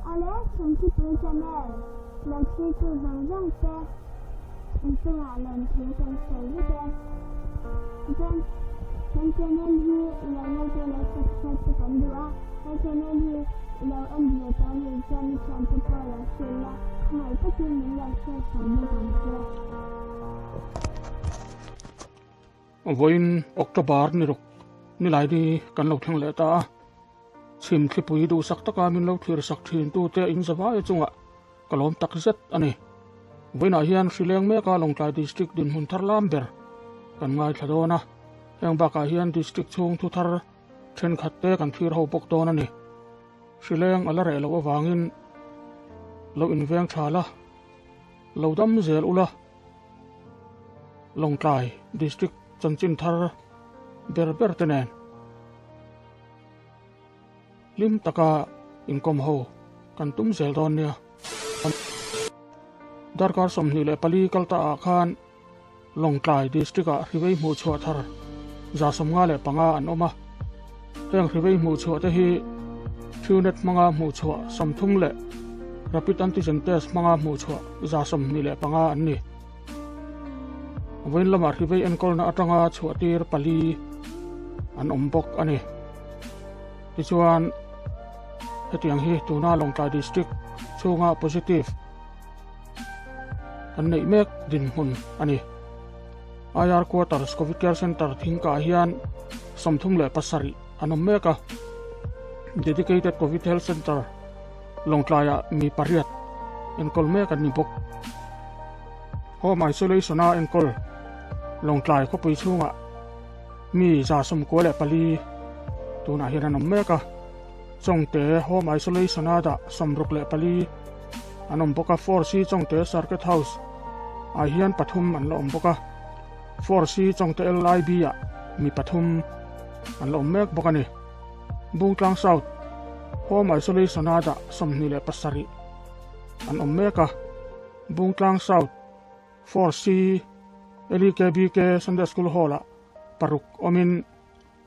Awle, Chhunthipui Channel lo thirtu zawng zawng te inchungah lawmthu kan sawi vek e. Tichuan, kan channel hi i lo like leh subscribe te kan duh a, he channel hi i lo en ve tawh anih chuan i thiante pawh lo hrilh la, khawngaih takin min lo share sak bawk ang che. Vawiin October ni ruk nilai ni kan lo thleng leh ta a. Chhim thlipui duhsak taka min lo thlir sak thin tute in zavai chungah ka lawm tak zet a ni. Vawiinah hian Hrileng meka Lawngtlai District dinhmun thar lam ber kan ngaithla dawn a, heng bakah hian District chhung thu thar thenkhat te kan thlir ho bawk dawn a ni. Hrileng a la reh loh avangin lo inveng tha la, lo dam zel ula. Lawngtlai District chanchin thar ber ber te nen. Hlim taka inkawm ho kan tum zel dawn nia. Darkar 24 kal ta ah khan Lawngtlai District ah hrivei hmuh chhuah thar 155 an awm a. Heng hrivei hmuh chhuah te hi Qnet hmanga hmuh chhuah 30 leh Rapid Antigen Test hmanga hmuh chhuah 25 an ni. Vawiin lamah hrivei enkawlna atanga chhuah tir pali an awm bawk a ni. Tichuan hetiang hi tuna Lawngtlai District chhunga positive kan neih mek dinhmun a ni. IR Quarters Covid Care Center thingkah hian 37 an awm mek a. Dedicated Covid Health Center Lawngtlaiah mi pariat enkawl mek an ni bawk. Home Isolation-a enkawl Lawngtlai khawpui chhungah mi 94 tunah hian an awm mek a. Chawngte Home Isolation-a dah 64 an awm bawk a. 4C Chawngte Circuit House ah hian pathum an la awm bawk a. 4C Chawngte LIB-ah mi pathum an la awm mek bawk a ni. Bungtlang South Home Isolation-a dah 27 an awm mek a. Bungtlang South 4C LEKBK Sunday School Hall-ah paruk awmin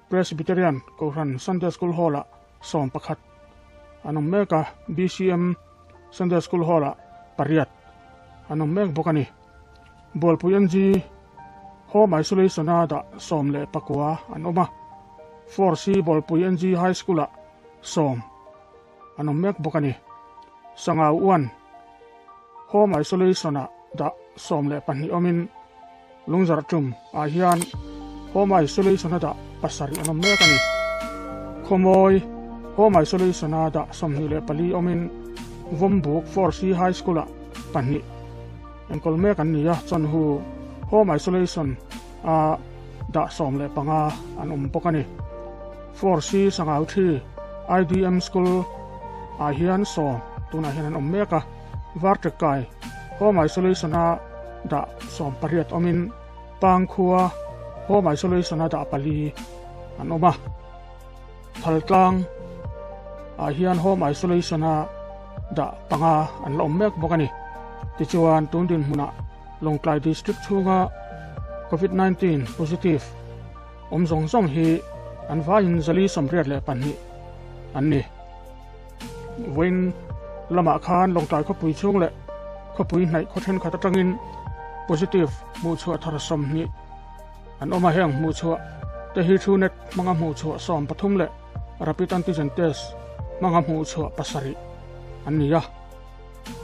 Presbyterian Kohhran Sunday School Hall-ah 11 an awm mek a, BCM Sunday School Hall-ah pariat an awm mek bawk a ni. Bualpui NG Home Isolation-a dah 19 an awm a, 4C Bualpui NG High School-ah sawm an awm mek bawk a ni. Sangau Uan Home Isolation-ah dah 12 awmin Lungzarh tum ah hian Home Isolation-a dah pasarih an awm mek a ni. Khawmawi Home Isolation-a dah 24 awmin Vawmbuk 4C High School-ah pahnih enkawl mek an ni a, Chawnhu Home Isolation a dah 15 an awm bawk a ni. 4C Sangau Thi IDM School ah hian sawm tunah hian an awm mek a, Vartekai Home Isolation a dah 18 awmin Pangkhua Home Isolation a dah pali an awm a. Thaltlang ah hian Home Isolation a dah panga an la awm mek bawk a ni. Tichuan tun dinhmunah Lawngtlai District chhunga Covid-19 positive awm zawng zawng hi an vaiin 482 an ni. Vawiin lamah khan Lawngtlai khawpui chhung leh khawpui hnaih khaw thenkhat atangin positive hmuhchhuah thar 20 an awm a, heng hmuhchhuah te hi Truenat hmanga hmuhchhuah 13 leh Rapid Antigen Test hmanga hmuhchhuah pasarih an ni a.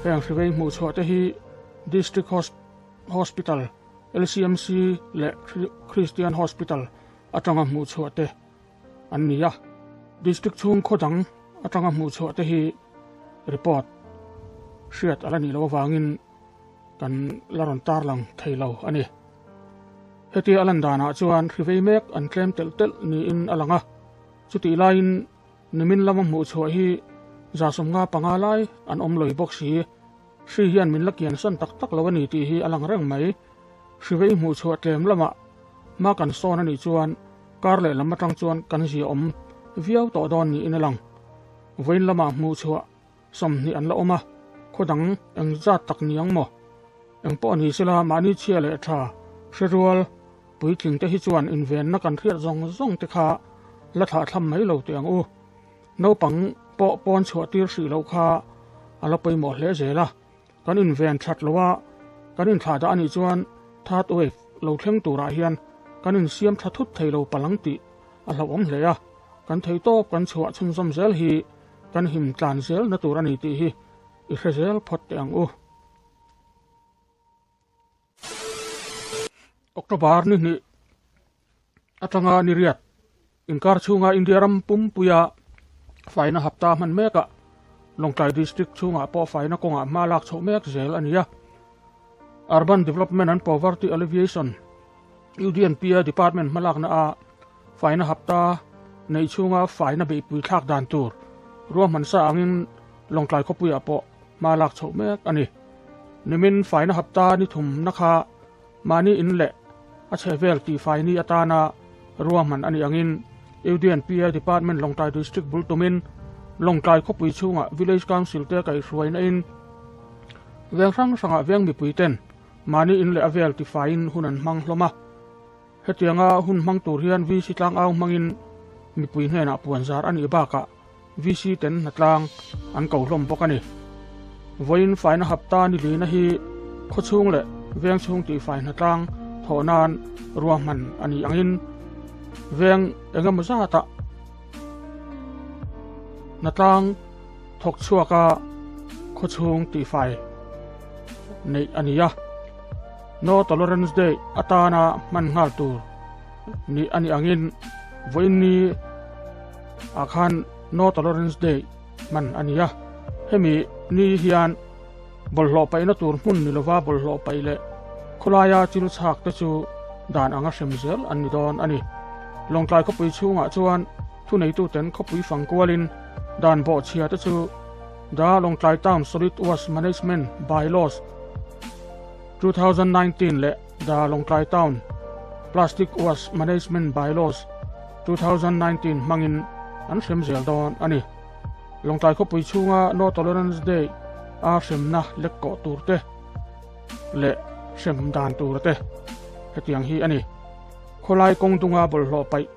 Heng hrivei hmuhchhuah te hi District Hospital, LCMC leh Christian Hospital atanga hmuhchhuah te an ni a. District chhung khaw dang atanga hmuhchhuah te hi report hriat a la nih loh avangin kan la rawn tarlang thei lo a ni. Hetia a lan danah chuan hrivei mek an tlem telh telh niin a lang a, chutih laiin nimin lama hmuhchhuah hi 75 lai an awm lawih bawk si. Hri hian min la kiansan tak tak lo a ni tih hi a lang reng mai. Hrivei hmuhchhuah tlem lamah hma kan sawn a nih chuan kar leh lam atang chuan kan zia awm viau tawh dawn niin a lang. Vawiin lamah hmuhchhuah 20 an la awm a, khaw dang eng zat tak ni ang maw? Eng pawh ni sela mahni chhia leh tha hre rual puitling te hi chuan invenna kan hriat zawng zawng te kha la thlah thlam mai lo teh ang u. Naupang pawh pawn chhuah tir hrih loh kha a la pawimawh hle zel a, kan inven that lo a, kan inthlahdah a nih chuan third wave lo thleng turah hian kan insiam tha thut thei lo palang tih a hlauhawm hle a, kan theihtawp kan chhuah chhunzawm zel hi kan him tlan zel na tur a ni tih hi i hre zel phawt teh ang u. October ni hnih atanga ni riat inkar chhunga India ram pumpuia faina hapta hman mekah Lawngtlai District chhungah pawh faina kawngah hma lak chhoh mek zel a ni a. Urban Development and Poverty Alleviation, UDNPA, Department hmalakna a faina hapta neih chhunga faina beihpui thlak dan tur ruahman sa angin Lawngtlai khawpuiah pawh hma lak chhoh mek a ni. Nimin faina hapta ni thumna kha mahni in leh a chhehvel tihfai ni atana ruahman a nih angin UDNPA Department Lawngtlai District bul tumin Lawngtlai khawpui chhungah Village Council te kaihhruaina in veng hrang hrangah veng mipui ten mahni in leh a vel tifaiin hun an hmang hlawm a. Hetianga hun hmang tur hian VC tlangau hmangin mipui hnenah puanzar a nih bakah VC ten hnatlang an ko hlawm bawk a ni. Vawiin faina hapta ni lina hi khawchhung leh vengchhung tihfai hnatlang thawh nan ruahman a nih angin veng engemaw zatah hnatlang thawk chhuaka khawchhung tihfai neih a ni a. No Tolerance Day atana hman nghal tur ni a nih angin vawiin ni ah khan No Tolerance Day hman a ni a. Hemi ni hian bawlhhlawh paihna tur hmun ni lova bawlhhlawh paih leh khawlaia chil chhak te chu dan anga hrem zel an ni dawn a ni. Lawngtlai khawpui chhungah chuan thuneituten khawpui fang kualin dan bawhchhia te chu The Lawngtlai Town Solid Waste Management By-Laws 2019 leh The Lawngtlai Town Plastic Waste Management By-Laws 2019 hmangin an hrem zel dawn a ni. Lawngtlai khawpui chhunga No Tolerance Day a hremna lek kawh tur te leh hrem dan tur te hetiang hi a ni. Khawlai kawng dunga bawlhhlawh paih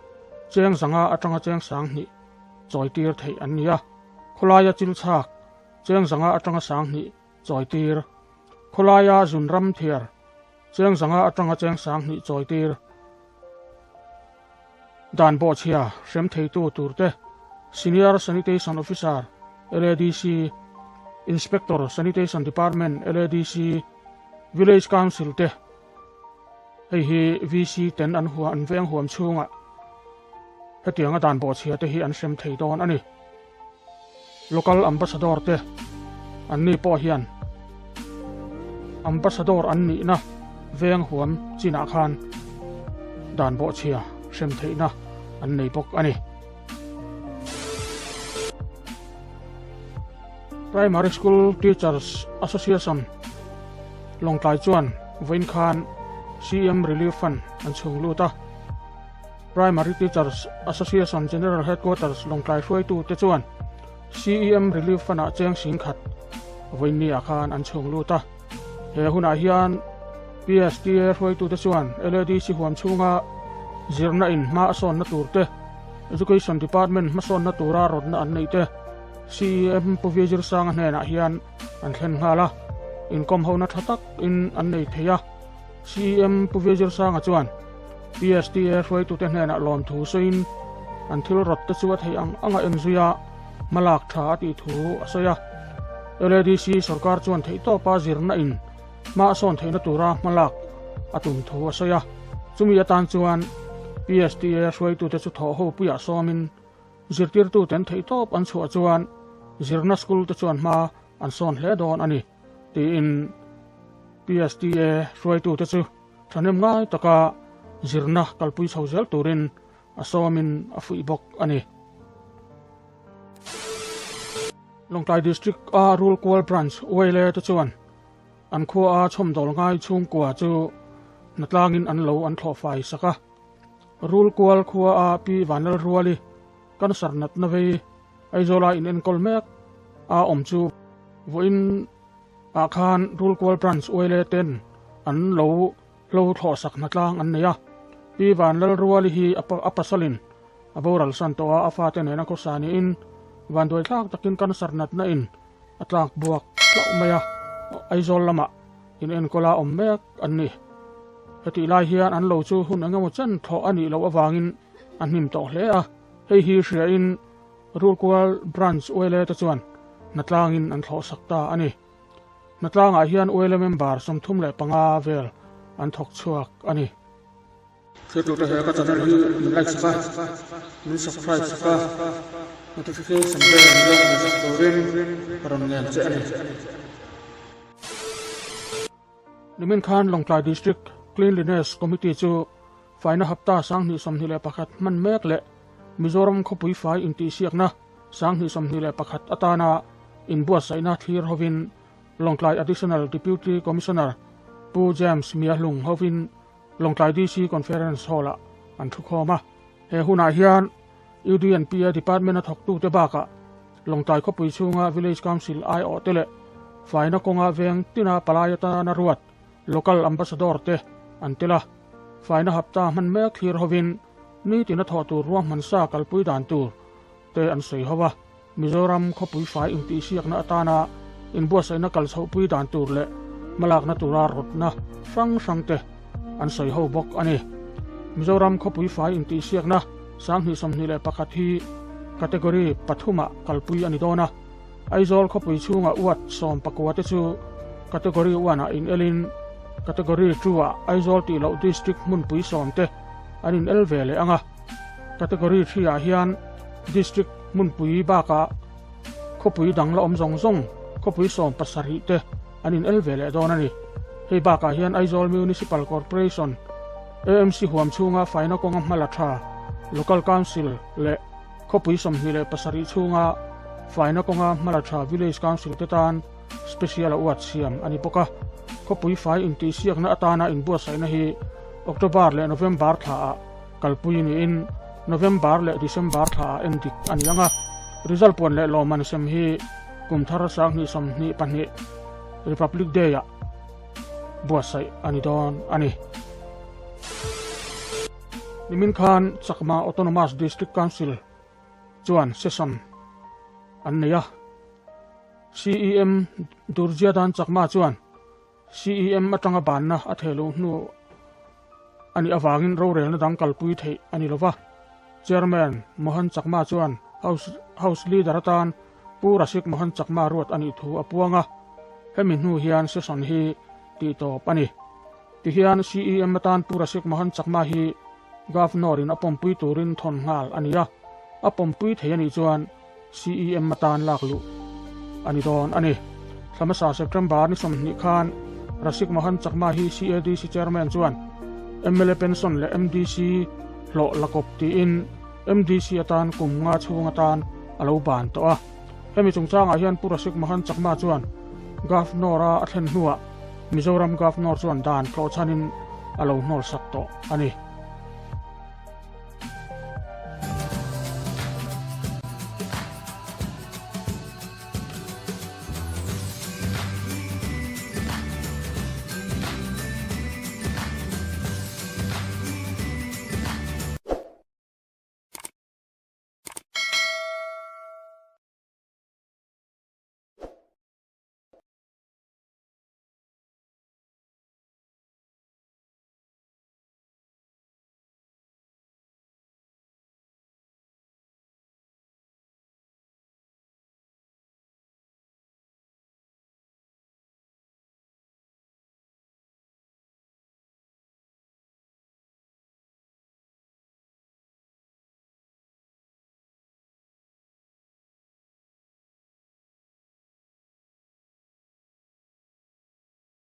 cheng zanga atanga cheng sang hnih chawi tir theih an ni a. Khawlaia chil chhak cheng zanga atanga sang hnih chawi tir. Khawlaia zun ram thiar cheng zanga atanga cheng sang hnih chawi tir. Dan bawhchhia hrem theitu turte Senior Sanitation Officer, LADC, Inspector Sanitation Department, LADC, Village Council te hei hi VC ten an hua an veng huam chhungah hetianga dan bawhchhia te hi an hrem thei dawn a ni. Local Ambassador te an ni pawh hian Ambassador an nihna veng huam chinah khan dan bawhchhia hrem theihna an nei bawk a ni. Primary School Teachers Association Lawngtlai chuan vawiin khan CM Relief Fund an chhung lut a. Primary Teachers Association General Headquarters Lawngtlai hruaitute chuan CEM Relief Fund-ah cheng sing khat vawiinniah khan an chhung lut a. He hunah hian PSTA hruaitute chuan LADC huam chhunga zirna in hma a sawnna tur te, Education Department hmasawnna tura rawtna an neih te CEM Pu Vizirsanga hnenah hian an thlen nghal a, inkawm hona tha tak in an nei thei a. CEM Pu Vizirsanga chuan PSTA hruaitute hnenah lawmthu sawiin an thil rawt te chu a theih ang anga enzui a, hmalak tha a tih thu a sawi a. LADC sorkar chuan theihtawpa zirna in hma a sawn theihna tura hmalak a tum thu a sawi a. Chumi atan chuan PSTA hruaitute chu thawh ho puiah sawmin zirtirtuten theihtawp an chhuah chuan zirna school te chuan hma an sawn hle dawn a ni tiin PSTA hruaitute chu Thahnem ngai taka zirna kalpui chho zel turin a sawmin a fuih bawk a ni. Lawngtlai District a Rulkual Branch Uaile te chuan an khua a chhawmdawl ngai chhungkua chu hnatlangin an lo an thlawh fai sak a. Rulkual khua a Pi Vanlalruali cancer natna vei Aizawla inenkawl mek a awm chu vawiin Ah khan Rulkual Branch Uaile ten an lo hlo thlawh sak hnatlang an nei a. Pi Vanlalruali hi a pasalin a boral san tawh a, a fate nena khawsa niin vanduai thlak takin cancer natna in a tlak buak hlauh mai a, Aizawl lamah in enkawla awm mek an ni. Hetih lai hian an lo chu hun engemaw chen thlawh a nih loh avangin a hnim tawh hle a, hei hi hriain Rulkual Branch ULA te chuan hnatlangin an thlawhsak ta a ni. Hnatlangah hian ULA member 35 vel an thawk chhuak a ni. Thiltute he ka channel hi min like sak a, min subscribe sak a, notification bell min lo hmuh sak turin ka rawn ngen che a ni. Nimin khan Lawngtlai District Cleanliness Committee chu faina hapta 2021 hman mek leh Mizoram khawpui fai intihsiakna 2021 atana inbuatsaihna thlir hovin Lawngtlai Additional Deputy Commissioner Pu James Miahlung hovin Lawngtlai DC Conference Hall-ah an thukhawm a. He hunah hian UDNPA Department-a thawktute bakah Lawngtlai khawpui chhunga Village Council aiawhte leh faina kawnga veng tina palai atana ruat Local Ambassador te an tel a. Faina hapta hman mek thlir hovin nitina thawh tur ruahmansa kalpui dan tur te an sawi ho a. Mizoram khawpui fai intihsiakna atana inbuatsaihna kal chhohpui dan tur leh hmalakna tura rawtna hrang hrang te an sawi ho bawk a ni. Mizoram khawpui fai intihsiakna 2021 hi category pathumah kalpui a ni dawn a. Aizawl khawpui chhunga ward 19 te chu category one ah inelin category two ah Aizawl tih loh district hmunpui 10 te an inel ve leh ang a. Category three ah hian district hmunpui bakah khawpui dang la awm zawng zawng khawpui 17 te an inel ve leh dawn a ni. Hei bakah hian Aizawl Municipal Corporation, AMC huam chhunga faina kawnga hmala tha Local Council leh khawpui 27 chhunga faina kawnga hmala tha Village Council te tan special a uat siam a ni bawk a. Khawpui fai intihsiakna atana inbuatsaihna hi October leh November thlaah kalpui niin November leh December thlaah en dik a ni ang a. Result puan leh lawmman sem hi kum thar 2022 Republic Day-ah buatsaih a ni dawn a ni. Nimin khan Chakma Autonomous District Council chuan session an nei a. CEM Durjiadan Chakma chuan CEM atanga banna a theh loh hnu a nih avangin rorelna dang kalpui theih a ni lova. Chairman Mohan Chakma chuan House House Leader atan Pu Rasik Mohan Chakma ruat a nih thu a puang a. Hemi hnu hian session hi tih tawp a ni. Tihian CEM atan Pu Rasik Mohan Chakma hi Governor in a pawmpui turin thawn nghal a ni a. A pawmpui thei a nih chuan CEM atan lak luh a ni dawn a ni. Thlamasa September ni 20 khan Rasik Mohan Chakma hi CADC Chairman chuan mla pension leh MDC hlawh la kawp tiin MDC atan kum nga chhung atan a lo ban tawh a. Hemi chungchangah hian Pu Rasik Mohan Chakma chuan Governor-a a thlen hnuah Mizoram Governor chuan dan tlawhchhanin a lo hnawl sak tawh a ni.